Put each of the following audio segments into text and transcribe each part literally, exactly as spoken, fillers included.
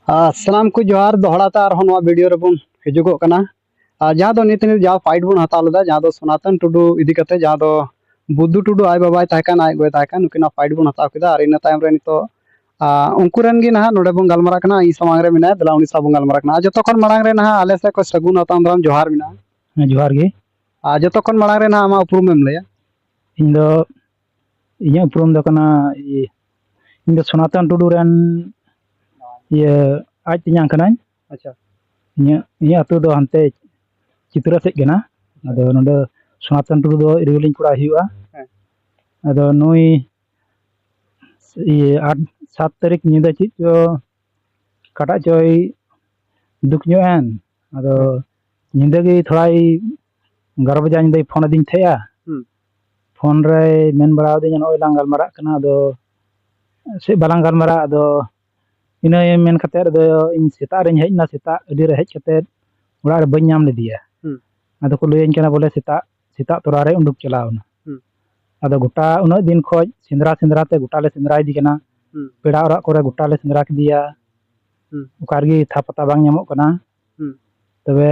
ᱟᱨ ᱥᱟᱱᱟᱢ ᱠᱚ ᱡᱚᱦᱟᱨ, ᱫᱚᱦᱲᱟ ᱛᱮ ᱟᱨᱦᱚᱸ ᱱᱚᱣᱟ ᱵᱷᱤᱰᱤᱭᱳ ᱨᱮᱵᱚᱱ ᱦᱤᱡᱩᱜᱚᱜ ᱠᱟᱱᱟ᱾ ᱟᱨ ᱡᱟᱦᱟᱸ ᱫᱚ ᱱᱤᱛ ᱱᱤᱛ ᱡᱟᱦᱟᱸ ᱯᱷᱟᱭᱤᱴ ᱵᱚᱱ ᱦᱟᱛᱟᱣ ᱞᱮᱫᱟ, ᱡᱟᱦᱟᱸ ᱫᱚ ᱥᱚᱱᱟᱛᱚᱱ ᱴᱩᱰᱩ ᱤᱫᱤ ᱠᱟᱛᱮ, ᱡᱟᱦᱟᱸ ᱫᱚ ᱵᱩᱫᱷᱩ ᱴᱩᱰᱩ ᱟᱡ ᱵᱟᱵᱟᱭ ᱛᱟᱦᱮᱸ ᱠᱟᱱ, ᱟᱡ ᱜᱚᱭ ᱛᱟᱦᱮᱸ ᱠᱟᱱ, ᱩᱱᱠᱤᱱᱟᱜ ᱯᱷᱟᱭᱤᱴ ᱵᱚᱱ ᱦᱟᱛᱟᱣ ᱠᱮᱫᱟ᱾ ᱟᱨ ᱤᱱᱟᱹ ᱛᱟᱭᱚᱢ ᱨᱮ ᱱᱤᱛᱚᱜ, ᱟᱸ, ᱩᱱᱠᱩ ᱨᱮᱱ ᱜᱮ ᱱᱟᱦᱟᱜ ᱱᱚᱰᱮ ᱵᱚᱱ ᱜᱟᱞᱢᱟᱨᱟᱜ ᱠᱟᱱᱟ᱾ ᱤᱧ ᱥᱟᱶ ᱵᱚᱱ ᱜᱟᱞᱢᱟᱨᱟᱜ ᱠᱟᱱᱟ᱾ ᱟᱨ ᱡᱚᱛᱚ ᱠᱷᱚᱱ ᱢᱟᱲᱟᱝ ᱨᱮ ᱱᱟᱦᱟᱜ ᱟᱞᱮ ᱥᱮᱫ ᱠᱷᱚᱱ ᱥᱟᱹᱜᱩᱱ ᱟᱛᱟᱝ ᱫᱟᱨᱟᱢ ᱡᱚᱦᱟᱨ ᱢᱮᱱᱟᱜᱼᱟ᱾ ᱦᱮᱸ, ᱡᱚᱦᱟᱨ ᱜᱮ᱾ ᱟᱨ ᱡᱚᱛᱚ ᱠᱷᱚᱱ ᱢᱟᱲᱟᱝ ᱨᱮ ᱱᱟᱦᱟᱜ ᱟᱢᱟᱜ ᱩᱯᱨᱩᱢ ᱮᱢ ᱞᱟᱹᱭᱟ᱾ ᱤᱧ ᱫᱚ, ᱤᱧᱟᱹᱜ ᱩᱯᱨᱩᱢ ᱫᱚ ᱠᱟᱱᱟ, ᱤᱭᱟᱹ, ᱤᱧ ᱫᱚ ᱥᱚᱱᱟᱛᱚᱱ ᱴᱩᱰᱩ ᱨᱮᱱ, ᱤᱭᱟᱹ, ᱟᱡ ᱛᱮᱧᱟᱝ ᱠᱟᱹᱱᱟᱹᱧ᱾ ᱟᱪᱪᱷᱟ᱾ ᱤᱧᱟᱹᱜ, ᱤᱧᱟᱹᱜ ᱟᱹᱛᱩ ᱫᱚ ᱦᱟᱱᱛᱮ ᱪᱤᱛᱨᱟ ᱥᱮᱫ ᱠᱟᱱᱟ᱾ ᱟᱫᱚ ᱱᱚᱰᱮ ᱥᱚᱱᱟᱛᱚᱱ ᱴᱩᱰᱩ ᱫᱚ ᱨᱤᱣᱞᱤᱧ ᱠᱚᱲᱟ ᱦᱩᱭᱩᱜᱼᱟ᱾ ᱦᱮᱸ᱾ ᱟᱫᱚ ᱱᱩᱭ, ᱤᱭᱟᱹ, ᱟᱴ, ᱥᱟᱛ ᱛᱟᱹᱨᱤᱠᱷ ᱧᱤᱫᱟᱹ ᱪᱮᱫ ᱪᱚ ᱚᱠᱟᱴᱟᱜ ᱪᱚᱭ ᱫᱩᱠ ᱧᱚᱜ ᱮᱱ᱾ ᱟᱫᱚ ᱦᱩᱸ᱾ ᱧᱤᱫᱟᱹ ᱜᱮ ᱛᱷᱚᱲᱟᱭ ᱮᱜᱟᱨᱚ ᱵᱟᱡᱟ ᱧᱤᱫᱟᱹᱭ ᱯᱷᱳᱱ ᱟᱹᱫᱤᱧ ᱛᱟᱦᱮᱸᱜᱼᱟ᱾ ᱦᱩᱸ᱾ ᱯᱷᱳᱱ ᱨᱮᱭ ᱢᱮᱱ ᱵᱟᱲᱟ ᱟᱹᱫᱤᱧᱟ, "ᱱᱚᱜᱼᱚᱭ ᱞᱟᱝ ᱜᱟᱞᱢᱟᱨᱟᱜ ᱠᱟᱱᱟ, ᱟᱫᱚ ᱪᱮᱫ ᱵᱟᱞᱟᱝ ᱜᱟᱞᱢᱟᱨᱟᱜ?" ᱟᱫᱚ ᱤᱱᱟᱹ ᱢᱮᱱ ᱠᱟᱛᱮᱫ ᱟᱫᱚ ᱤᱧ ᱥᱮᱛᱟᱜ ᱨᱤᱧ ᱦᱮᱡ ᱮᱱᱟ, ᱥᱮᱛᱟᱜ ᱟᱹᱰᱤ ᱨᱮ ᱦᱮᱡ ᱠᱟᱛᱮᱫ ᱚᱲᱟᱜ ᱨᱮ ᱵᱟᱹᱧ ᱧᱟᱢ ᱞᱮᱫᱮᱭᱟ᱾ ᱦᱩᱸ᱾ ᱟᱫᱚ ᱠᱚ ᱞᱟᱹᱭᱟᱹᱧ ᱠᱟᱱᱟ ᱵᱚᱞᱮ ᱥᱮᱛᱟᱜ, ᱥᱮᱛᱟᱜ ᱛᱚᱨᱟ ᱨᱮ ᱩᱰᱩᱠ ᱪᱟᱞᱟᱣ ᱮᱱᱟ᱾ ᱦᱩᱸ᱾ ᱟᱫᱚ ᱜᱚᱴᱟ ᱩᱱᱟᱹᱜ ᱫᱤᱱ ᱠᱷᱚᱡ ᱥᱮᱸᱫᱽᱨᱟ, ᱥᱮᱸᱫᱽᱨᱟ ᱛᱮ ᱜᱚᱴᱟ ᱞᱮ ᱥᱮᱸᱫᱽᱨᱟᱭᱮᱫᱮ ᱠᱟᱱᱟ᱾ ᱦᱩᱸ᱾ ᱯᱮᱲᱟ ᱚᱲᱟᱜ ᱠᱚᱨᱮ ᱜᱚᱴᱟ ᱞᱮ ᱥᱮᱸᱫᱽᱨᱟ ᱠᱮᱫᱮᱭᱟ᱾ ᱦᱩᱸ᱾ ᱚᱠᱟ ᱨᱮᱜᱮ ᱛᱷᱟ ᱯᱟᱛᱟ ᱵᱟᱝ ᱧᱟᱢᱚᱜ ᱠᱟᱱᱟ᱾ ᱦᱩᱸ᱾ ᱛᱚᱵᱮ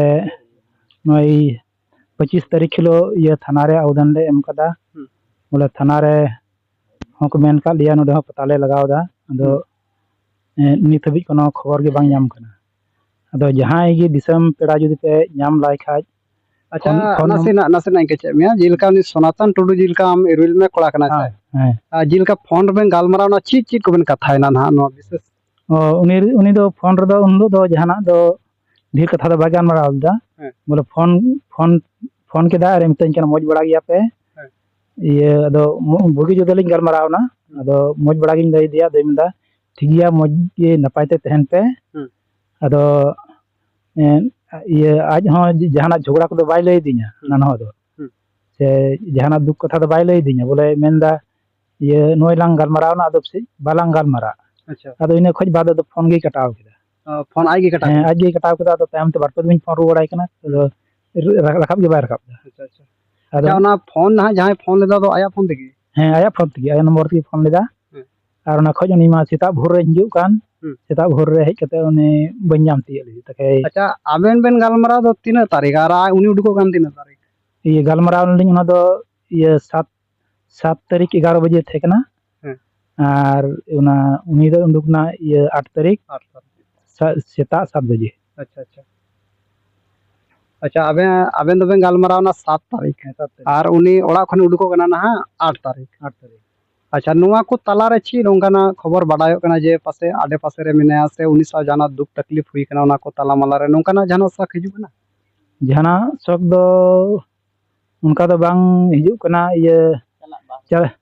ᱱᱚᱜᱼᱚᱭ ᱯᱚᱸᱪᱤᱥ ᱛᱟᱹᱨᱤᱠᱷ ᱦᱤᱞᱳᱜ ᱤᱭᱟᱹ ᱛᱷᱟᱱᱟ ᱨᱮ ᱟᱵᱮᱫᱚᱱ ᱞᱮ ᱮᱢ ᱠᱟᱫᱟ᱾ ᱦᱩᱸ᱾ ᱵᱚᱞᱮ ᱛᱷᱟᱱᱟ ᱨᱮ ᱦᱚᱸᱠᱚ ᱢᱮᱱ ᱠᱟᱫ ᱞᱮᱭᱟ, ᱱᱚᱰᱮ ᱦᱚᱸ ᱯᱟᱛᱟ ᱞᱮ ᱞᱟᱜᱟᱣ ᱮᱫᱟ᱾ ᱟᱫᱚ, ᱦᱩᱸ᱾ ᱮᱸ, ᱱᱤᱛ ᱦᱟᱹᱵᱤᱡ ᱠᱳᱱᱳ ᱠᱷᱚᱵᱚᱨ ᱜᱮ ᱵᱟᱝ ᱧᱟᱢ ᱠᱟᱱᱟ᱾ ᱟᱫᱚ ᱡᱟᱦᱟᱸᱭ ᱜᱮ ᱫᱤᱥᱚᱢ ᱯᱮᱲᱟ ᱡᱩᱫᱤ ᱯᱮ ᱧᱟᱢ ᱞᱟᱭ ᱠᱷᱟᱡ, ᱟᱪᱪᱷᱟ, ᱯᱷᱳᱱ, ᱯᱷᱳᱱ ᱱᱟᱢ- ᱱᱟᱥᱮᱱᱟᱜ, ᱱᱟᱥᱮᱱᱟᱜ ᱤᱧ ᱠᱮᱪᱮᱫ ᱢᱮᱭᱟ᱾ ᱡᱮᱞᱮᱠᱟ ᱩᱱᱤ ᱥᱚᱱᱟᱛᱚᱱ ᱴᱩᱰᱩ, ᱡᱮᱞᱮᱠᱟ ᱟᱢ ᱤᱨᱤᱞ ᱢᱮ ᱠᱚᱲᱟ ᱠᱟᱱᱟᱭ ᱥᱮ? ᱦᱮᱸ, ᱦᱮᱸ᱾ ᱟᱨ ᱡᱮᱞᱮᱠᱟ ᱯᱷᱳᱱ ᱨᱮᱵᱮᱱ ᱜᱟᱞᱢᱟᱨᱟᱣ ᱮᱱᱟ, ᱪᱮᱫ ᱪᱮᱫ ᱠᱚᱵᱮᱱ ᱠᱟᱛᱷᱟᱭᱮᱱᱟ ᱱᱟᱦᱟᱜ ᱱᱚᱣᱟ ᱵᱤᱥᱮᱥ? ᱚ, ᱩᱱᱤ, ᱩᱱᱤ ᱫᱚ ᱯᱷᱳᱱ ᱨᱮᱫᱚ ᱩᱱ ᱦᱤᱞᱳᱜ ᱫᱚ ᱡᱟᱦᱟᱱᱟᱜ ᱫᱚ ᱰᱷᱮᱨ ᱠᱟᱛᱷᱟ ᱫᱚ ᱵᱟᱭ ᱜᱟᱞᱢᱟᱨᱟᱣ ᱞᱮᱫᱟ᱾ ᱦᱮᱸ᱾ ᱵᱚᱞᱮ ᱯᱷᱳᱱ, ᱯᱷᱳᱱ, ᱯᱷᱳᱱ ᱠᱮᱫᱟ ᱟᱨᱮ ᱢᱤᱛᱟᱹᱧ ᱠᱟᱱᱟ, "ᱢᱚᱡᱽ ᱵᱟᱲᱟ ᱜᱮᱭᱟ ᱯᱮ?" ᱦᱮᱸ᱾ ᱤᱭᱟᱹ, ᱟᱫᱚ ᱢᱩ-, ᱵᱩᱜᱤ ᱡᱩᱫᱟᱹ ᱞᱤᱧ ᱜᱟᱞᱢᱟᱨᱟᱣ ᱮᱱᱟ᱾ ᱦᱩᱸ᱾ ᱟᱫᱚ ᱢᱚᱡᱽ ᱵᱟᱲᱟ ᱜᱤᱧ ᱞᱟᱹᱭ ᱟᱫᱮᱭᱟ᱾ ᱟᱫᱚᱭ ᱢᱮᱱᱫᱟ, "ᱴᱷᱤᱠ ᱜᱮᱭᱟ, ᱢᱚᱡᱽ ᱜᱮ ᱱᱟᱯᱟᱭ ᱛᱮ ᱛᱟᱦᱮᱱ ᱯᱮ᱾" ᱦᱩᱸ᱾ ᱟᱫᱚ, ᱮᱸ, ᱤᱭᱟᱹ, ᱟᱡ ᱦᱚᱸ ᱡᱟᱦᱟᱱᱟᱜ ᱡᱷᱚᱜᱽᱲᱟ ᱠᱚᱫᱚ ᱵᱟᱭ ᱞᱟᱹᱭ ᱟᱹᱫᱤᱧᱟ, ᱦᱩᱸ᱾ ᱱᱟᱱᱦᱚ ᱫᱚ᱾ ᱦᱩᱸ᱾ ᱥᱮ ᱡᱟᱦᱟᱱᱟᱜ ᱫᱩᱠ ᱠᱟᱛᱷᱟ ᱫᱚ ᱵᱟᱭ ᱞᱟᱹᱭ ᱟᱹᱫᱤᱧᱟ, ᱵᱚᱞᱮ ᱢᱮᱱᱫᱟ, ᱤᱭᱟᱹ, ᱱᱚᱜᱼᱚᱭ ᱞᱟᱝ ᱜᱟᱞᱢᱟᱨᱟᱣ ᱮᱱᱟ, ᱟᱫᱚ ᱯᱟᱥᱮᱡ ᱵᱟᱞᱟᱝ ᱜᱟᱞᱢᱟᱨᱟᱜ᱾ ᱟᱪᱪᱷᱟ᱾ ᱟᱫᱚ ᱤᱱᱟᱹ ᱠᱷᱚᱡ ᱵᱟᱫ ᱟᱫᱚ ᱯᱷᱳᱱ ᱜᱮᱭ ᱠᱟᱴᱟᱣ ᱠᱮᱫᱟ᱾ ᱚ, ᱯᱷᱳᱱ ᱟᱡ ᱜᱮ ᱠᱟᱴᱟᱣ ᱦᱮᱸ, ᱠᱮᱫᱟ? ᱟᱡ ᱜᱮᱭ ᱠᱟᱴᱟᱣ ᱠᱮᱫᱟ᱾ ᱟᱫᱚ ᱛᱟᱭᱚᱢ ᱛᱮ ᱵᱟᱨ ᱯᱮ ᱫᱤᱱ ᱯᱷᱳᱱ ᱨᱩᱣᱟᱹᱲᱟᱭ ᱠᱟᱱᱟ, ᱟᱫᱚ ᱦᱩᱸ᱾ ᱨᱟ-, ᱨᱟᱠᱟᱵ ᱜᱮ ᱵᱟᱭ ᱨᱟᱠᱟᱵ ᱮᱫᱟ᱾ ᱟᱪᱪᱷᱟ, ᱟᱪᱪᱷᱟ᱾ ᱟᱫᱚ ᱟᱪᱪᱷᱟ, ᱚᱱᱟ ᱯᱷᱳᱱ ᱱᱟᱦᱟᱜ ᱡᱟᱦᱟᱸᱭ ᱯᱷᱳᱱ ᱞᱮᱫᱟ, ᱫᱚ ᱟᱭᱟᱜ ᱯᱷᱳᱱ ᱛᱮᱜᱮ? ᱦᱮᱸ, ᱟᱭᱟᱜ ᱯᱷᱳᱱ ᱛᱮᱜᱮ, ᱟᱭᱟᱜ ᱱᱚᱢᱵᱚᱨ ᱛᱮᱜᱮ ᱯᱷᱳᱱ ᱞᱮᱫᱟ᱾ ᱦᱮᱸ᱾ ᱟᱨ ᱚᱱᱟ ᱠᱷᱚᱡ ᱩᱱᱤ ᱢᱟ ᱥᱮᱛᱟᱜ ᱵᱷᱳᱨ ᱨᱮ ᱦᱤᱡᱩᱜ ᱠᱟᱱ᱾ ᱦᱩᱸ᱾ ᱥᱮᱛᱟᱜ ᱵᱷᱳᱨ ᱨᱮ ᱦᱮᱡ ᱠᱟᱛᱮ ᱩᱱᱤ ᱵᱟᱹᱧ ᱧᱟᱢ ᱛᱤᱭᱳᱜ ᱞᱮᱫᱮ ᱛᱟᱠᱷᱟᱡ᱾ ᱟᱪᱪᱷᱟ, ᱟᱵᱮᱱ ᱵᱮᱱ ᱜᱟᱞᱢᱟᱨᱟᱣ ᱫᱚ ᱛᱤᱱᱟᱹᱜ ᱛᱟᱹᱨᱤᱠᱷ ᱟᱨ ᱟᱡ ᱩᱱᱤ ᱩᱰᱩᱠᱚᱜ ᱠᱟᱱ ᱛᱤᱱᱟᱹᱜ ᱛᱟᱹᱨᱤᱠᱷ? ᱤᱭᱟᱹ, ᱜᱟᱞᱢᱟᱨᱟᱣ ᱞᱤᱧ ᱚᱱᱟ ᱫᱚ ᱤᱭᱟᱹ ᱥᱟᱛ, ᱥᱟᱛ ᱛᱟᱹᱨᱤᱠᱷ ᱮᱜᱟᱨᱚ ᱵᱟᱡᱮ ᱛᱟᱦᱮᱸ ᱠᱟᱱᱟ᱾ ᱦᱮᱸ᱾ ᱟᱨ ᱚᱱᱟ, ᱩᱱᱤ ᱫᱚ ᱩᱰᱩᱠ ᱮᱱᱟ ᱤᱭᱟᱹ ᱟᱴ ᱛᱟᱹᱨᱤᱠᱷ᱾ ᱟᱴ ᱛᱟᱹᱨᱤᱠᱷ᱾ ᱥᱟ-, ᱥᱮᱛᱟᱜ ᱥᱟᱛ ᱵᱟᱡᱮ᱾ ᱟᱪᱪᱷᱟ, ᱟᱪᱪᱷᱟ᱾ ᱟᱪᱪᱷᱟ, ᱟᱵᱮᱱ, ᱟᱵᱮᱱ ᱫᱚᱵᱮᱱ ᱜᱟᱞᱢᱟᱨᱟᱣ ᱮᱱᱟ ᱥᱟᱛ ᱛᱟᱹᱨᱤᱠᱷ᱾ ᱦᱮᱸ, ᱥᱟᱛ ᱛᱟᱹᱨᱤᱠᱷ᱾ ᱟᱨ ᱩᱱᱤ ᱚᱲᱟᱜ ᱠᱷᱚᱱᱮ ᱩᱰᱩᱠᱚᱜ ᱠᱟᱱᱟ ᱱᱟᱦᱟᱜ ᱟᱴ ᱛᱟᱹᱨᱤᱠᱷ᱾ ᱟᱴ ᱛᱟᱹᱨᱤᱠᱷ᱾ ᱟᱪᱪᱷᱟ, ᱱᱚᱣᱟ ᱠᱚ ᱛᱟᱞᱟᱨᱮ ᱪᱮᱫ ᱚᱱᱠᱟᱱᱟᱜ ᱠᱷᱚᱵᱚᱨ ᱵᱟᱰᱟᱭᱚᱜ ᱠᱟᱱᱟ ᱡᱮ ᱯᱟᱥᱮ ᱟᱰᱮ ᱯᱟᱥᱮ ᱨᱮ ᱢᱮᱱᱟᱭᱟ ᱥᱮ ᱩᱱᱤ ᱥᱟᱶ ᱡᱟᱦᱟᱱᱟᱜ ᱫᱩᱠ ᱛᱟᱠᱞᱤᱯ ᱦᱩᱭ ᱠᱟᱱᱟ, ᱚᱱᱟ ᱠᱚ ᱛᱟᱞᱟ ᱢᱟᱞᱟ ᱨᱮ ᱱᱚᱝᱠᱟᱱᱟᱜ ᱡᱟᱦᱟᱱᱟᱜ ᱥᱟᱠ ᱦᱤᱡᱩᱜ ᱠᱟᱱᱟ? ᱡᱟᱦᱟᱱᱟᱜ ᱥᱚᱠ ᱫᱚ ᱚᱱᱠᱟ ᱫᱚ ᱵᱟᱝ ᱦᱤᱡᱩᱜ ᱠᱟᱱᱟ᱾ ᱤᱭᱟᱹ, ᱪᱟᱞᱟᱜ ᱵᱟᱝ᱾ ᱪᱟ-,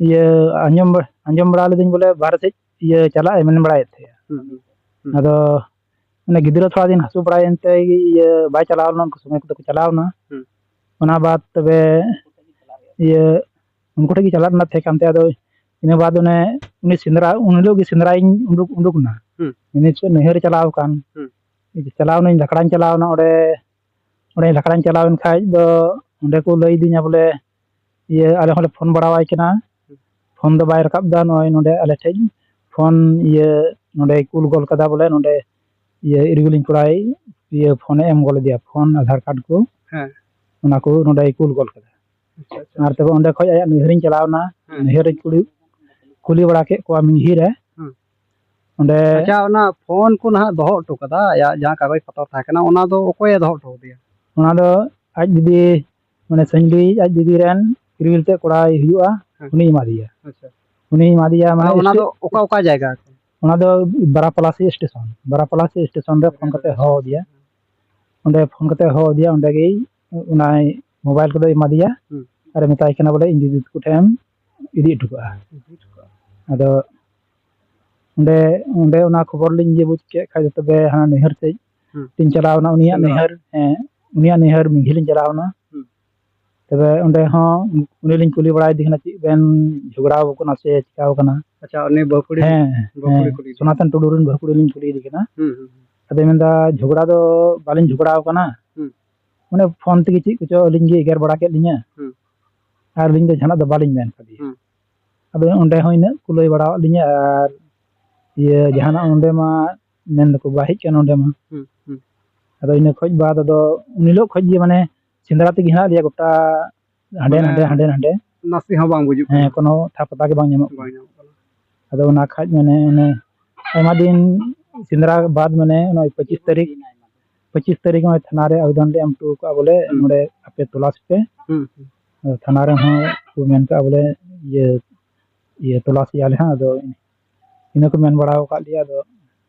ᱤᱭᱟᱹ, ᱟᱸᱡᱚᱢ ᱵᱟ-, ᱟᱸᱡᱚᱢ ᱵᱟᱲᱟ ᱞᱤᱫᱟᱹᱧ ᱵᱚᱞᱮ ᱵᱟᱦᱨᱮ ᱥᱮᱫ, ᱤᱭᱟᱹ, ᱪᱟᱞᱟᱜ ᱮ ᱢᱮᱱ ᱵᱟᱲᱟᱭᱮᱫ ᱛᱟᱦᱮᱸᱜᱼᱟ᱾ ᱦᱩᱸ, ᱦᱩᱸ, ᱦᱩᱸ᱾ ᱟᱫᱚ ᱚᱱᱮ ᱜᱤᱫᱽᱨᱟᱹ ᱛᱷᱚᱲᱟ ᱫᱤᱱ ᱦᱟᱹᱥᱩ ᱵᱟᱲᱟᱭᱮᱱ ᱛᱮ, ᱤᱭᱟᱹ, ᱵᱟᱭ ᱪᱟᱞᱟᱣ ᱞᱮᱱᱟ, ᱩᱱᱠᱩ ᱥᱚᱢᱚᱭ ᱠᱚᱫᱚ ᱠᱚ ᱪᱟᱞᱟᱣ ᱮᱱᱟ᱾ ᱦᱩᱸ᱾ ᱚᱱᱟ ᱵᱟᱫ ᱛᱚᱵᱮ, ᱤᱭᱟᱹ, ᱩᱱᱠᱩ ᱴᱷᱮᱱ ᱜᱮ ᱪᱟᱞᱟᱜ ᱨᱮᱱᱟᱜ ᱛᱟᱦᱮᱸ ᱠᱟᱱ ᱛᱟᱭᱟ᱾ ᱟᱫᱚ ᱤᱱᱟᱹ ᱵᱟᱫ ᱚᱱᱮ ᱩᱱᱤ ᱥᱮᱸᱫᱽᱨᱟ, ᱩᱱ ᱦᱤᱞᱳᱜ ᱜᱮ ᱥᱮᱸᱫᱽᱨᱟᱧ ᱩᱰᱩᱠ, ᱩᱰᱩᱠ ᱮᱱᱟ᱾ ᱦᱩᱸ᱾ ᱩᱱᱤ ᱪᱮᱫ ᱱᱟᱹᱭᱦᱟᱹᱨ ᱪᱟᱞᱟᱣ ᱟᱠᱟᱱ᱾ ᱦᱩᱸ᱾ ᱪᱟᱞᱟᱣ ᱮᱱᱟᱹᱧ, ᱞᱟᱠᱲᱟᱧ ᱪᱟᱞᱟᱣ ᱮᱱᱟ ᱚᱸᱰᱮ᱾ ᱚᱸᱰᱮ ᱞᱟᱠᱲᱟᱧ ᱪᱟᱞᱟᱣ ᱮᱱ ᱠᱷᱟᱡ ᱫᱚ ᱚᱸᱰᱮ ᱠᱚ ᱞᱟᱹᱭ ᱟᱹᱫᱤᱧᱟ ᱵᱚᱞᱮ, ᱤᱭᱟᱹ, ᱟᱞᱮ ᱦᱚᱸᱞᱮ ᱯᱷᱳᱱ ᱵᱟᱲᱟᱣᱟᱭ ᱠᱟᱱᱟ᱾ ᱯᱷᱳᱱ ᱫᱚ ᱵᱟᱭ ᱨᱟᱠᱟᱵ ᱮᱫᱟ᱾ ᱱᱚᱜᱼᱚᱭ ᱱᱚᱸᱰᱮ ᱟᱞᱮ ᱴᱷᱮᱡ ᱯᱷᱳᱱ, ᱤᱭᱟᱹ, ᱱᱚᱸᱰᱮᱭ ᱠᱩᱞ ᱜᱚᱞ ᱠᱟᱫᱟ ᱵᱚᱞᱮ, ᱱᱚᱸᱰᱮ, ᱤᱭᱟᱹ, ᱤᱨᱤᱜᱩᱞᱤᱧ ᱠᱚᱲᱟᱭ, ᱤᱭᱟᱹ, ᱯᱷᱳᱱᱮ ᱮᱢ ᱜᱚᱞ ᱟᱫᱮᱭᱟ, ᱯᱷᱳᱱ, ᱟᱫᱷᱟᱨ ᱠᱟᱨᱰ ᱠᱚ᱾ ᱦᱮᱸ᱾ ᱚᱱᱟ ᱠᱚ ᱱᱚᱸᱰᱮᱭ ᱠᱩᱞ ᱜᱚᱞ ᱠᱟᱫᱟ᱾ ᱟᱪᱪᱷᱟ, ᱟᱪᱪᱷᱟ, ᱟᱨ ᱟᱪᱪᱷᱟ᱾ ᱛᱚᱵᱮ ᱚᱸᱰᱮ ᱠᱷᱚᱡ ᱟᱭᱟᱜ ᱱᱟᱹᱭᱦᱟᱹᱨᱤᱧ ᱪᱟᱞᱟᱣ ᱮᱱᱟ᱾ ᱦᱮᱸ᱾ ᱱᱟᱹᱭᱦᱟᱹᱨᱤᱧ ᱠᱩᱞᱤ, ᱠᱩᱞᱤ ᱵᱟᱲᱟ ᱠᱮᱫ ᱠᱚᱣᱟ ᱢᱤᱧᱦᱤ ᱨᱮ᱾ ᱦᱮᱸ᱾ ᱚᱸᱰᱮ ᱟᱪᱪᱷᱟ, ᱚᱱᱟ ᱯᱷᱳᱱ ᱠᱚ ᱱᱟᱦᱟᱜ ᱫᱚᱦᱚ ᱦᱚᱴᱚ ᱠᱟᱫᱟ, ᱟᱭᱟᱜ ᱡᱟᱦᱟᱸ ᱠᱟᱜᱚᱡᱽ ᱯᱚᱛᱨᱚ ᱛᱟᱦᱮᱸ ᱠᱟᱱᱟ, ᱚᱱᱟ ᱫᱚ ᱚᱠᱚᱭᱮ ᱫᱚᱦᱚ ᱦᱚᱴᱚ ᱠᱟᱫᱮᱭᱟ? ᱚᱱᱟ ᱫᱚ ᱟᱡ ᱫᱤᱫᱤ, ᱢᱟᱱᱮ ᱥᱟᱹᱧᱞᱤ ᱟᱡ ᱫᱤᱫᱤ ᱨᱮᱱ ᱠᱤᱨᱤᱞ ᱛᱮ ᱠᱚᱲᱟᱭ ᱦᱩᱭᱩᱜᱼᱟ, ᱦᱮᱸ᱾ ᱩᱱᱤᱭ ᱮᱢᱟᱫᱮᱭᱟ᱾ ᱟᱪᱪᱷᱟ᱾ ᱩᱱᱤᱭ ᱮᱢᱟᱫᱮᱭᱟ, ᱢᱟᱱᱮ ᱟᱨ ᱚᱱᱟ ᱥᱴᱮ-, ᱫᱚ ᱚᱠᱟ, ᱚᱠᱟ ᱡᱟᱭᱜᱟ ᱠᱷᱚᱱ? ᱚᱱᱟ ᱫᱚ ᱵᱟᱨᱟᱯᱟᱞᱟᱥᱤ ᱥᱴᱮᱥᱚᱱ, ᱵᱟᱨᱟᱯᱟᱞᱟᱥᱤ ᱥᱴᱮᱥᱚᱱ ᱨᱮ ᱯᱷᱳᱱ ᱠᱟᱛᱮ ᱦᱚᱦᱚ ᱟᱫᱮᱭᱟ᱾ ᱚᱸᱰᱮ ᱯᱷᱳᱱ ᱠᱟᱛᱮ ᱦᱚᱦᱚ ᱟᱫᱮᱭᱟ, ᱚᱸᱰᱮ ᱜᱮ ᱚᱱᱟ ᱢᱳᱵᱟᱭᱤᱞ ᱠᱚᱫᱚᱭ ᱮᱢᱟᱫᱮᱭᱟ᱾ ᱦᱩᱸ᱾ ᱟᱨᱮ ᱢᱮᱛᱟᱭ ᱠᱟᱱᱟ ᱵᱚᱞᱮ, "ᱤᱧ ᱫᱤᱫᱤ ᱛᱟᱠᱚ ᱴᱷᱮᱱ ᱮᱢ ᱤᱫᱤ ᱦᱚᱴᱚ ᱠᱟᱜᱼᱟ᱾" ᱤᱫᱤ ᱦᱚᱴᱚ ᱠᱟᱜᱼᱟ᱾ ᱟᱫᱚ ᱚᱸᱰᱮ, ᱚᱸᱰᱮ ᱚᱱᱟ ᱠᱷᱚᱵᱚᱨ ᱞᱤᱧ ᱤᱭᱟᱹ ᱵᱩᱡᱽ ᱠᱮᱫ ᱠᱷᱟᱡ ᱫᱚ ᱛᱚᱵᱮ ᱦᱟᱱᱟ ᱱᱟᱹᱭᱦᱟᱹᱨ ᱥᱮᱫ ᱦᱩᱸ᱾ ᱞᱤᱧ ᱪᱟᱞᱟᱣ ᱮᱱᱟ, ᱩᱱᱤᱭᱟᱜ ᱥᱮᱸᱫᱽᱨᱟ᱾ ᱱᱟᱹᱭᱦᱟᱹᱨ, ᱦᱮᱸ, ᱩᱱᱤᱭᱟᱜ ᱱᱟᱹᱭᱦᱟᱹᱨ ᱢᱤᱜᱷᱤ ᱞᱤᱧ ᱪᱟᱞᱟᱣ ᱮᱱᱟ᱾ ᱦᱩᱸ᱾ ᱛᱚᱵᱮ ᱚᱸᱰᱮ ᱦᱚᱸ ᱩᱱᱤ ᱞᱤᱧ ᱠᱩᱞᱤ ᱵᱟᱲᱟᱭᱮᱫᱮ ᱠᱟᱱᱟ, "ᱪᱮᱫ ᱵᱮᱱ ᱡᱷᱚᱜᱽᱲᱟᱣ ᱠᱟᱱᱟ ᱥᱮ ᱪᱤᱠᱟᱹᱣ ᱠᱟᱱᱟ?" ᱟᱪᱪᱷᱟ, ᱩᱱᱤ ᱵᱟᱹᱦᱩ ᱠᱩᱲᱤ, ᱦᱮᱸ, ᱵᱟᱹᱦᱩ ᱠᱩᱲᱤ ᱦᱮᱸ, ᱠᱩᱞᱤ ᱠᱟᱱᱟ᱾ ᱥᱚᱱᱟᱛᱚᱱ ᱴᱩᱰᱩ ᱨᱮᱱ ᱵᱟᱹᱦᱩ ᱠᱩᱲᱤ ᱞᱤᱧ ᱠᱩᱞᱤᱭᱮᱫᱮ ᱠᱟᱱᱟ᱾ ᱦᱩᱸ, ᱦᱩᱸ, ᱦᱩᱸ᱾ ᱟᱫᱚᱭ ᱢᱮᱱᱫᱟ, "ᱡᱷᱚᱜᱽᱲᱟ ᱫᱚ ᱵᱟᱹᱞᱤᱧ ᱡᱷᱚᱜᱽᱲᱟᱣ ᱠᱟᱱᱟ᱾ ᱦᱩᱸ᱾ ᱢᱟᱱᱮ ᱯᱷᱳᱱ ᱛᱮᱜᱮ ᱪᱮᱫ ᱠᱚᱪᱚ ᱟᱹᱞᱤᱧ ᱜᱮ ᱮᱜᱮᱨ ᱵᱟᱲᱟ ᱠᱮᱫ ᱞᱤᱧᱟᱹ᱾ ᱦᱩᱸ᱾ ᱟᱨ ᱟᱹᱞᱤᱧ ᱫᱚ ᱡᱟᱦᱟᱱᱟᱜ ᱫᱚ ᱵᱟᱹᱞᱤᱧ ᱢᱮᱱ ᱠᱟᱫᱮᱭᱟ᱾" ᱦᱩᱸ᱾ ᱟᱫᱚ ᱚᱸᱰᱮ ᱦᱚᱸ ᱤᱱᱟᱹᱜ ᱠᱚ ᱞᱟᱹᱭ ᱵᱟᱲᱟᱣᱟᱫ ᱞᱤᱧᱟᱹ, ᱟᱨ ᱤᱭᱟᱹ ᱡᱟᱦᱟᱱᱟᱜ ᱚᱸᱰᱮ ᱢᱟ ᱢᱮᱱ ᱫᱚᱠᱚ ᱵᱟᱭ ᱦᱮᱡ ᱠᱟᱱᱟ ᱚᱸᱰᱮ ᱢᱟ᱾ ᱦᱩᱸ, ᱦᱩᱸ᱾ ᱟᱫᱚ ᱤᱱᱟᱹ ᱠᱷᱚᱡ ᱵᱟᱫ ᱟᱫᱚ ᱩᱱ ᱦᱤᱞᱳᱜ ᱠᱷᱚᱡ ᱜᱮ ᱢᱟᱱᱮ ᱥᱮᱸᱫᱽᱨᱟ ᱛᱮᱜᱮ ᱦᱮᱱᱟᱜ ᱞᱮᱭᱟ ᱜᱚᱴᱟ, ᱦᱟᱸᱰᱮ ᱢᱟᱱᱮ ᱱᱟᱸᱰᱮ, ᱦᱟᱸᱰᱮ ᱱᱟᱸᱰᱮ᱾ ᱱᱟᱥᱮ ᱦᱚᱸ ᱵᱟᱝ ᱵᱩᱡᱩᱜ ᱦᱮᱸ, ᱠᱟᱱᱟ᱾ ᱠᱳᱱᱳ ᱴᱷᱟᱶ ᱯᱟᱛᱟ ᱜᱮ ᱵᱟᱝ ᱧᱟᱢᱚᱜ ᱠᱟᱱᱟ᱾ ᱵᱟᱝ ᱧᱟᱢᱚᱜ ᱠᱟᱱᱟ᱾ ᱟᱫᱚ ᱚᱱᱟ ᱠᱷᱟᱡ ᱢᱟᱱᱮ ᱚᱱᱮ ᱟᱭᱢᱟ ᱫᱤᱱ ᱥᱮᱸᱫᱽᱨᱟ ᱵᱟᱫ ᱢᱟᱱᱮ ᱱᱚᱜᱼᱚᱭ ᱯᱚᱸᱪᱤᱥ ᱛᱟᱹᱨᱤᱠᱷ, ᱯᱚᱸᱪᱤᱥ ᱛᱟᱹᱨᱤᱠᱷ ᱱᱚᱜᱼᱚᱭ ᱛᱷᱟᱱᱟ ᱨᱮ ᱟᱵᱮᱫᱚᱱ ᱞᱮ ᱮᱢ ᱦᱚᱴᱚ ᱠᱟᱜᱼᱟ ᱵᱚᱞᱮ, ᱦᱩᱸ᱾ ᱱᱚᱰᱮ ᱟᱯᱮ ᱛᱚᱞᱟᱥ ᱯᱮ᱾ ᱦᱩᱸ, ᱦᱩᱸ᱾ ᱟᱫᱚ ᱛᱷᱟᱱᱟ ᱨᱮᱦᱚᱸ ᱠᱚ ᱢᱮᱱ ᱠᱟᱜᱼᱟ ᱵᱚᱞᱮ, ᱤᱭᱟᱹ, ᱤᱭᱟᱹ, ᱛᱚᱞᱟᱥ ᱮᱭᱟ ᱞᱮ ᱦᱟᱸᱜ᱾ ᱟᱫᱚ ᱤᱱᱟᱹ ᱠᱚ ᱢᱮᱱ ᱵᱟᱲᱟ ᱟᱠᱟᱫ ᱞᱮᱭᱟ᱾ ᱟᱫᱚ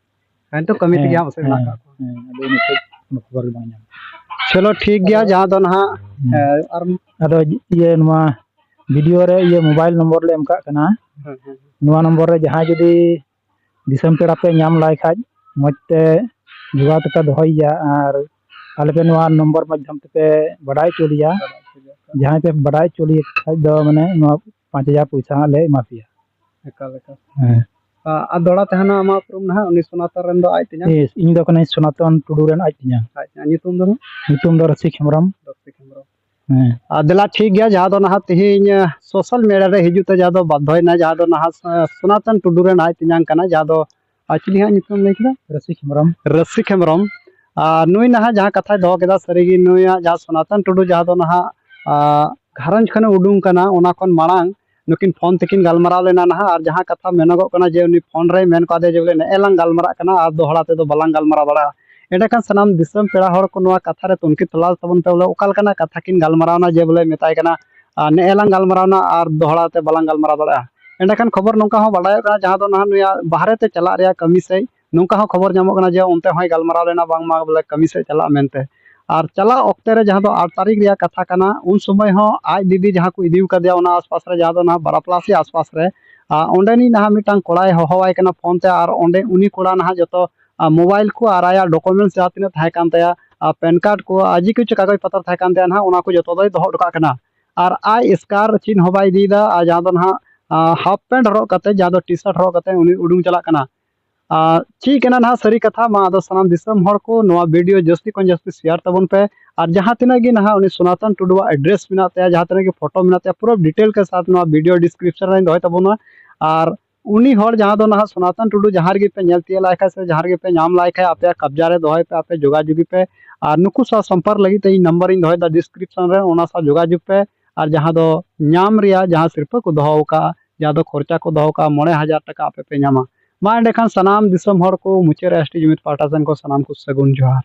ᱦᱮᱸ, ᱛᱚ ᱠᱟᱹᱢᱤ ᱛᱮᱜᱮ ᱦᱮᱸ, ᱦᱟᱸᱜ ᱯᱟᱥᱮᱡ ᱦᱮᱸ, ᱢᱮᱱᱟᱜ ᱠᱟᱜ ᱠᱚᱣᱟ᱾ ᱦᱮᱸ, ᱟᱫᱚ ᱤᱱᱟᱹ ᱠᱷᱚᱡ ᱠᱳᱱᱳ ᱠᱷᱚᱵᱚᱨ ᱜᱮ ᱵᱟᱝ ᱧᱟᱢ᱾ ᱪᱚᱞᱚ, ᱴᱷᱤᱠ ᱜᱮᱭᱟ, ᱟᱫᱚ ᱡᱟᱦᱟᱸ ᱫᱚ ᱱᱟᱦᱟᱜ, ᱦᱩᱸ᱾ ᱮ, ᱟᱨ ᱟᱫᱚ ᱤᱭᱟᱹ, ᱱᱚᱣᱟ ᱵᱷᱤᱰᱤᱭᱳ ᱨᱮ ᱤᱭᱟᱹ ᱢᱳᱵᱟᱭᱤᱞ ᱱᱚᱢᱵᱚᱨ ᱞᱮ ᱮᱢ ᱠᱟᱜ ᱠᱟᱱᱟ᱾ ᱦᱮᱸ, ᱦᱮᱸ᱾ ᱱᱚᱣᱟ ᱱᱚᱢᱵᱚᱨ ᱨᱮ ᱡᱟᱦᱟᱸᱭ ᱡᱩᱫᱤ ᱫᱤᱥᱚᱢ ᱯᱮᱲᱟ ᱯᱮ ᱧᱟᱢ ᱞᱟᱭ ᱠᱷᱟᱡ, ᱢᱚᱡᱽ ᱛᱮ ᱡᱚᱜᱟᱣ ᱛᱮᱯᱮ ᱫᱚᱦᱚᱭᱮᱭᱟ᱾ ᱟᱨ ᱟᱞᱮ ᱯᱮ ᱱᱚᱣᱟ ᱱᱚᱢᱵᱚᱨ ᱢᱟᱫᱽᱫᱷᱚᱢ ᱛᱮᱯᱮ ᱵᱟᱰᱟᱭ ᱦᱚᱪᱚ ᱞᱮᱭᱟ᱾ ᱵᱟᱰᱟᱭ ᱦᱚᱪᱚ ᱞᱮᱭᱟ᱾ ᱡᱟᱦᱟᱸᱭ ᱯᱮ ᱵᱟᱰᱟᱭ ᱦᱚᱪᱚ ᱞᱮ ᱠᱷᱟᱡ ᱫᱚ, ᱢᱟᱱᱮ, ᱱᱚᱣᱟ ᱯᱟᱸᱪ ᱦᱟᱡᱟᱨ ᱯᱚᱭᱥᱟ ᱦᱟᱸᱜ ᱞᱮ ᱮᱢᱟ ᱯᱮᱭᱟ᱾ ᱮᱠᱟᱞ, ᱮᱠᱟᱞ᱾ ᱦᱮᱸ᱾ ᱟ-, ᱟᱨ ᱫᱚᱦᱲᱟ ᱛᱮ ᱦᱟᱸᱜ ᱟᱢᱟᱜ ᱩᱯᱨᱩᱢ ᱱᱟᱦᱟᱜ, ᱩᱱᱤ ᱥᱚᱱᱟᱛᱚᱱ ᱨᱮᱱ ᱫᱚ ᱟᱡ ᱛᱮᱧᱟᱝ? ᱤᱧ ᱫᱚ ᱠᱟᱹᱱᱟᱹᱧ ᱥᱚᱱᱟᱛᱚᱱ ᱴᱩᱰᱩ ᱨᱮᱱ ᱟᱡ ᱛᱮᱧᱟᱝ᱾ ᱟᱡ ᱛᱮᱧᱟᱝ᱾ ᱧᱩᱛᱩᱢ ᱫᱚ ᱱᱟᱦᱟᱜ? ᱧᱩᱛᱩᱢ ᱫᱚ ᱨᱟᱹᱥᱤᱠ ᱦᱮᱢᱵᱨᱚᱢ᱾ ᱨᱟᱹᱥᱤᱠ ᱦᱮᱢᱵᱨᱚᱢ᱾ ᱦᱮᱸ᱾ ᱟᱨ ᱫᱮᱞᱟ, ᱴᱷᱤᱠ ᱜᱮᱭᱟ, ᱡᱟᱦᱟᱸ ᱫᱚ ᱱᱟᱦᱟᱜ ᱛᱮᱦᱮᱧ, ᱟ, ᱥᱳᱥᱟᱞ ᱢᱤᱰᱤᱭᱟ ᱨᱮ ᱦᱤᱡᱩᱜ ᱛᱮ ᱡᱟᱦᱟᱸ ᱫᱚ ᱵᱟᱫᱽᱫᱷᱚᱭᱮᱱᱟ, ᱡᱟᱦᱟᱸ ᱫᱚ ᱱᱟᱦᱟᱜ, ᱟ, ᱥᱚᱱᱟᱛᱚᱱ ᱴᱩᱰᱩ ᱨᱮᱱ ᱟᱡ ᱛᱮᱧᱟᱝ ᱠᱟᱱᱟ, ᱡᱟᱦᱟᱸ ᱫᱚ, ᱟ, ᱪᱤᱞᱤ ᱦᱟᱸᱜ ᱧᱩᱛᱩᱢ ᱞᱟᱹᱭ ᱠᱮᱫᱟ? ᱨᱟᱹᱥᱤᱠ ᱦᱮᱢᱵᱨᱚᱢ᱾ ᱨᱟᱹᱥᱤᱠ ᱦᱮᱢᱵᱨᱚᱢ᱾ ᱟᱨ ᱱᱩᱭ ᱱᱟᱦᱟᱜ ᱡᱟᱦᱟᱸ ᱠᱟᱛᱷᱟᱭ ᱫᱚᱦᱚ ᱠᱮᱫᱟ, ᱥᱟᱹᱨᱤᱜᱮ ᱱᱩᱭᱟᱜ ᱡᱟᱦᱟᱸ ᱥᱚᱱᱟᱛᱚᱱ ᱴᱩᱰᱩ ᱡᱟᱦᱟᱸ ᱫᱚ ᱱᱟᱦᱟᱜ, ᱟ, ᱜᱷᱟᱨᱚᱸᱡᱽ ᱠᱷᱚᱱᱮ ᱩᱰᱩᱝ ᱠᱟᱱᱟ, ᱚᱱᱟ ᱠᱷᱚᱱ ᱢᱟᱲᱟᱝ ᱱᱩᱠᱤᱱ ᱯᱷᱳᱱ ᱛᱮᱠᱤᱱ ᱜᱟᱞᱢᱟᱨᱟᱣ ᱞᱮᱱᱟ ᱱᱟᱦᱟᱜ, ᱟᱨ ᱡᱟᱦᱟᱸ ᱠᱟᱛᱷᱟ ᱢᱮᱱᱚᱜᱚᱜ ᱠᱟᱱᱟ ᱡᱮ ᱩᱱᱤ ᱯᱷᱳᱱ ᱨᱮᱭ ᱢᱮᱱ ᱠᱟᱫᱮᱭᱟ ᱡᱮ ᱵᱚᱞᱮ ᱱᱮᱜᱼᱮ ᱞᱟᱝ ᱜᱟᱞᱢᱟᱨᱟᱜ ᱠᱟᱱᱟ ᱟᱨ ᱫᱚᱦᱲᱟ ᱛᱮᱫᱚ ᱵᱟᱞᱟᱝ ᱜᱟᱞᱢᱟᱨᱟᱣ ᱫᱟᱲᱮᱭᱟᱜᱼᱟ᱾ ᱮᱸᱰᱮᱠᱷᱟᱱ ᱥᱟᱱᱟᱢ ᱫᱤᱥᱚᱢ ᱯᱮᱲᱟ ᱦᱚᱲ ᱠᱚ ᱱᱚᱣᱟ ᱠᱟᱛᱷᱟ ᱨᱮ ᱛᱩᱱᱠᱷᱤ ᱛᱚᱞᱟᱥ ᱛᱟᱵᱚᱱ ᱯᱮ ᱵᱚᱞᱮ ᱚᱠᱟ ᱞᱮᱠᱟᱱᱟᱜ ᱠᱟᱛᱷᱟ ᱠᱤᱱ ᱜᱟᱞᱢᱟᱨᱟᱣᱱᱟ ᱡᱮ ᱵᱚᱞᱮ ᱢᱮᱛᱟᱭ ᱠᱟᱱᱟ, ᱟᱨ ᱱᱮᱜᱼᱮ ᱞᱟᱝ ᱜᱟᱞᱢᱟᱨᱟᱣᱱᱟ ᱟᱨ ᱫᱚᱦᱲᱟ ᱛᱮ ᱵᱟᱞᱟᱝ ᱜᱟᱞᱢᱟᱨᱟᱣ ᱫᱟᱲᱮᱭᱟᱜᱼᱟ᱾ ᱮᱸᱰᱮᱠᱷᱟᱱ ᱠᱷᱚᱵᱚᱨ ᱱᱚᱝᱠᱟ ᱦᱚᱸ ᱵᱟᱰᱟᱭᱚᱜ ᱠᱟᱱᱟ ᱡᱟᱦᱟᱸ ᱫᱚ ᱱᱟᱦᱟᱜ ᱱᱩᱭᱟᱜ ᱵᱟᱦᱨᱮ ᱛᱮ ᱪᱟᱞᱟᱜ ᱨᱮᱭᱟᱜ ᱠᱟᱹᱢᱤ ᱥᱮᱫ ᱱᱚᱝᱠᱟ ᱦᱚᱸ ᱠᱷᱚᱵᱚᱨ ᱧᱟᱢᱚᱜ ᱠᱟᱱᱟ ᱡᱮ ᱚᱱᱛᱮ ᱦᱚᱸᱭ ᱜᱟᱞᱢᱟᱨᱟᱣ ᱞᱮᱱᱟ ᱵᱟᱝᱢᱟ ᱵᱚᱞᱮ ᱠᱟᱹᱢᱤ ᱥᱮᱫ ᱪᱟᱞᱟᱜ ᱢᱮᱱᱛᱮ᱾ ᱟᱨ ᱪᱟᱞᱟᱜ ᱚᱠᱛᱮ ᱨᱮ ᱡᱟᱦᱟᱸ ᱫᱚ ᱟᱴ ᱛᱟᱹᱨᱤᱠᱷ ᱨᱮᱭᱟᱜ ᱠᱟᱛᱷᱟ ᱠᱟᱱᱟ, ᱩᱱ ᱥᱚᱢᱚᱭ ᱦᱚᱸ ᱟᱡ ᱫᱤᱫᱤ ᱡᱟᱦᱟᱸ ᱠᱚ ᱤᱫᱤ ᱟᱠᱟᱫᱮᱭᱟ ᱚᱱᱟ ᱟᱥᱯᱟᱥ ᱨᱮ, ᱡᱟᱦᱟᱸ ᱫᱚ ᱚᱱᱟ ᱵᱟᱨᱟᱯᱞᱟᱥᱤ ᱟᱥᱯᱟᱥ ᱨᱮ, ᱟᱨ ᱚᱸᱰᱮᱱᱤᱡ ᱱᱟᱦᱟᱜ ᱢᱤᱫᱴᱟᱝ ᱠᱚᱲᱟᱭ ᱦᱚᱦᱚᱣᱟᱭ ᱠᱟᱱᱟ ᱯᱷᱳᱱ ᱛᱮ, ᱟᱨ ᱚᱸᱰᱮ ᱩᱱᱤ ᱠᱚᱲᱟ ᱱᱟᱦᱟᱜ ᱡᱚᱛᱚ, ᱟᱨ ᱢᱳᱵᱟᱭᱤᱞ ᱠᱚ ᱟᱨ ᱟᱭᱟᱜ ᱰᱚᱠᱩᱢᱮᱱᱴᱥ ᱡᱟᱦᱟᱸ ᱛᱤᱱᱟᱹᱜ ᱛᱟᱦᱮᱸ ᱠᱟᱱ ᱛᱟᱭᱟ, ᱟᱨ ᱯᱮᱱ ᱠᱟᱨᱰ ᱠᱚ ᱟᱨ ᱡᱮ ᱠᱤᱪᱷᱩ ᱠᱟᱜᱚᱡᱽ ᱯᱚᱛᱨᱚ ᱛᱟᱦᱮᱸ ᱠᱟᱱ ᱛᱟᱭᱟ ᱱᱟᱦᱟᱜ, ᱚᱱᱟ ᱠᱚ ᱡᱚᱛᱚ ᱫᱚᱭ ᱫᱚᱦᱚ ᱦᱚᱴᱚ ᱠᱟᱜ ᱠᱟᱱᱟ᱾ ᱟᱨ ᱟᱡ ᱮᱥᱠᱟᱨ ᱪᱮᱫ ᱦᱚᱸ ᱵᱟᱭ ᱤᱫᱤᱭᱮᱫᱟ, ᱟᱨ ᱡᱟᱦᱟᱸ ᱫᱚ ᱱᱟᱦᱟᱜ, ᱟᱨ ᱦᱟᱯ ᱯᱮᱱᱴ ᱦᱚᱨᱚᱜ ᱠᱟᱛᱮ, ᱡᱟᱦᱟᱸ ᱫᱚ ᱴᱤ ᱥᱟᱨᱴ ᱦᱚᱨᱚᱜ ᱠᱟᱛᱮ ᱩᱱᱤ ᱩᱰᱩᱝ ᱪᱟᱞᱟᱜ ᱠᱟᱱᱟ᱾ ᱟᱨ ᱪᱮᱫ ᱠᱟᱱᱟ ᱱᱟᱦᱟᱜ ᱥᱟᱹᱨᱤ ᱠᱟᱛᱷᱟ? ᱢᱟ ᱟᱫᱚ ᱥᱟᱱᱟᱢ ᱫᱤᱥᱚᱢ ᱦᱚᱲ ᱠᱚ ᱱᱚᱣᱟ ᱵᱷᱤᱰᱤᱭᱳ ᱡᱟᱹᱥᱛᱤ ᱠᱷᱚᱱ ᱡᱟᱹᱥᱛᱤ ᱥᱮᱭᱟᱨ ᱛᱟᱵᱚᱱ ᱯᱮ᱾ ᱟᱨ ᱡᱟᱦᱟᱸ ᱛᱤᱱᱟᱹᱜ ᱜᱮ ᱱᱟᱦᱟᱜ ᱩᱱᱤ ᱥᱚᱱᱟᱛᱚᱱ ᱴᱩᱰᱩᱣᱟᱜ ᱮᱰᱨᱮᱥ ᱢᱮᱱᱟᱜ ᱛᱟᱭᱟ, ᱡᱟᱦᱟᱸ ᱛᱤᱱᱟᱹᱜ ᱜᱮ ᱯᱷᱳᱴᱳ ᱢᱮᱱᱟᱜ ᱛᱟᱭᱟ, ᱯᱩᱨᱟᱹ ᱰᱤᱴᱮᱞ ᱠᱮ ᱥᱟᱛ ᱱᱚᱣᱟ ᱵᱷᱤᱰᱤᱭᱳ ᱰᱤᱥᱠᱨᱤᱯᱥᱚᱱ ᱨᱮᱧ ᱫᱚᱦᱚᱭ ᱛᱟᱵᱚᱱᱟ᱾ ᱟᱨ ᱩᱱᱤ ᱦᱚᱲ ᱡᱟᱦᱟᱸ ᱫᱚ ᱱᱟᱦᱟᱜ ᱥᱚᱱᱟᱛᱚᱱ ᱴᱩᱰᱩ ᱡᱟᱦᱟᱸ ᱨᱮᱜᱮ ᱯᱮ ᱧᱮᱞ ᱛᱤᱭᱳᱜ ᱞᱟᱭ ᱠᱷᱟᱡ ᱥᱮ ᱡᱟᱦᱟᱸ ᱨᱮᱜᱮ ᱯᱮ ᱧᱟᱢ ᱞᱟᱭ ᱠᱷᱟᱡ, ᱟᱯᱮᱭᱟᱜ ᱠᱟᱵᱽᱡᱟ ᱨᱮ ᱫᱚᱦᱚᱭ ᱯᱮ, ᱟᱯᱮ ᱡᱳᱜᱟᱡᱳᱜᱽ ᱯᱮ᱾ ᱟᱨ ᱱᱩᱠᱩ ᱥᱟᱶ ᱥᱚᱢᱯᱚᱨᱠ ᱞᱟᱹᱜᱤᱫ ᱛᱮ ᱤᱧ ᱱᱟᱢᱵᱟᱨ ᱤᱧ ᱫᱚᱦᱚᱭᱮᱫᱟ ᱰᱤᱥᱠᱨᱤᱯᱥᱚᱱ ᱨᱮ, ᱚᱱᱟ ᱥᱟᱶ ᱡᱳᱜᱟᱡᱳᱜᱽ ᱯᱮ᱾ ᱟᱨ ᱡᱟᱦᱟᱸ ᱫᱚ ᱧᱟᱢ ᱨᱮᱭᱟᱜ ᱡᱟᱦᱟᱸ ᱥᱤᱨᱯᱟᱹ ᱠᱚ ᱫᱚᱦᱚ ᱟᱠᱟᱫᱼᱟ, ᱡᱟᱦᱟᱸ ᱫᱚ ᱠᱷᱚᱨᱪᱟ ᱠᱚ ᱫᱚᱦᱚ ᱟᱠᱟᱫᱼᱟ, ᱢᱚᱬᱮ ᱦᱟᱡᱟᱨ ᱴᱟᱠᱟ ᱟᱯᱮ ᱯᱮ ᱧᱟᱢᱟ᱾ ᱢᱟ ᱮᱸᱰᱮᱠᱷᱟᱱ ᱥᱟᱱᱟᱢ ᱫᱤᱥᱚᱢ ᱦᱚᱲ ᱠᱚ ᱢᱩᱪᱟᱹᱫ ᱨᱮ ᱮᱥ ᱴᱤ ᱡᱩᱢᱤᱫ ᱯᱟᱦᱴᱟ ᱥᱮᱱ ᱠᱷᱚᱱ ᱥᱟᱱᱟᱢ ᱠᱚ ᱥᱟᱹᱜᱩᱱ ᱡᱚᱦᱟᱨ᱾